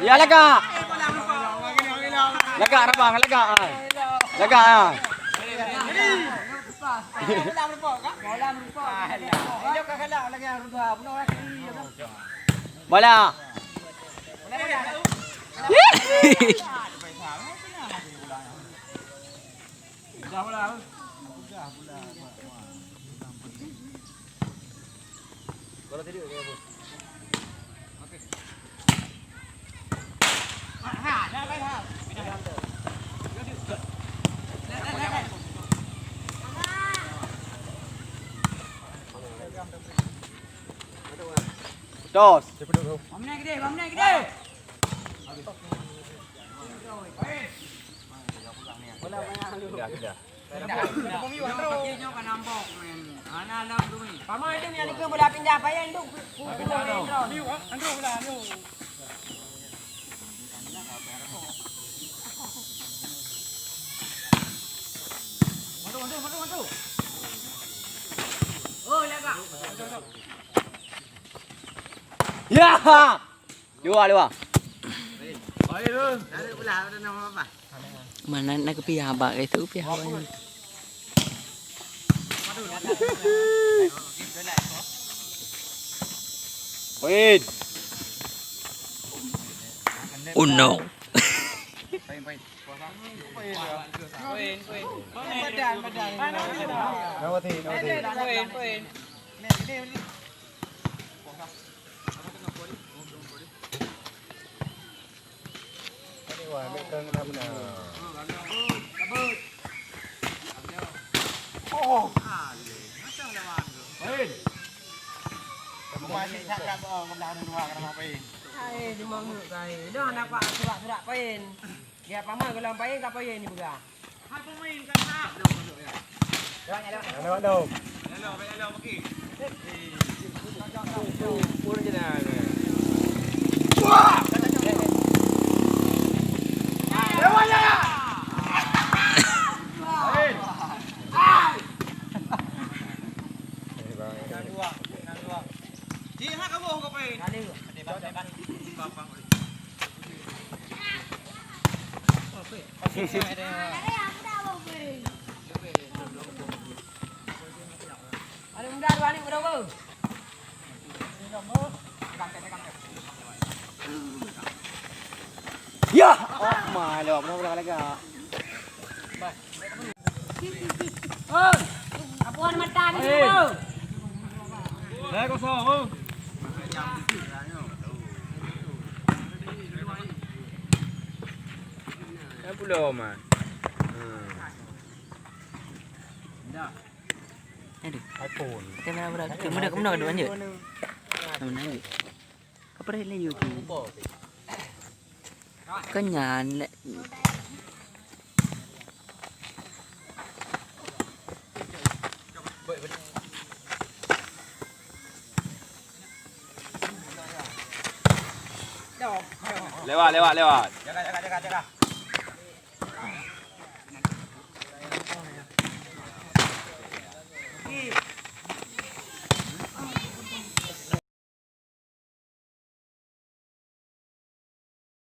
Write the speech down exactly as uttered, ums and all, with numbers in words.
Ya, lagak. Lagak, Rabang, lagak, ah. Lagak, ah. Bola. Tos. Bang Mene gede, Bang Mene gede. Sudah, sudah. Pama itu ni ada bola pindah payah itu. Ya! Dua, dua. Mana nak ke pihak abak itu pihak abak ni. Poin. Oh no. Nawati, nawati. Hai, di mana kai? Dah nampak surat-surat poin. Dia paman kalau poin, ka poin ni pegang. Hai pemain kan hak. Lewat dong. Ya, oh, malu, berapa lagi? Oi, apuan mata ni, Bro. Dah kosong, oh. Dah pulo, Man. Hmm. Dah. Aduh. Kamera berat. Mana, mana, mana, mana, mana? Apa dah laju tu? Kenyan lek. Lewat, lewat, lewat. Jaga, jaga, jaga, jaga.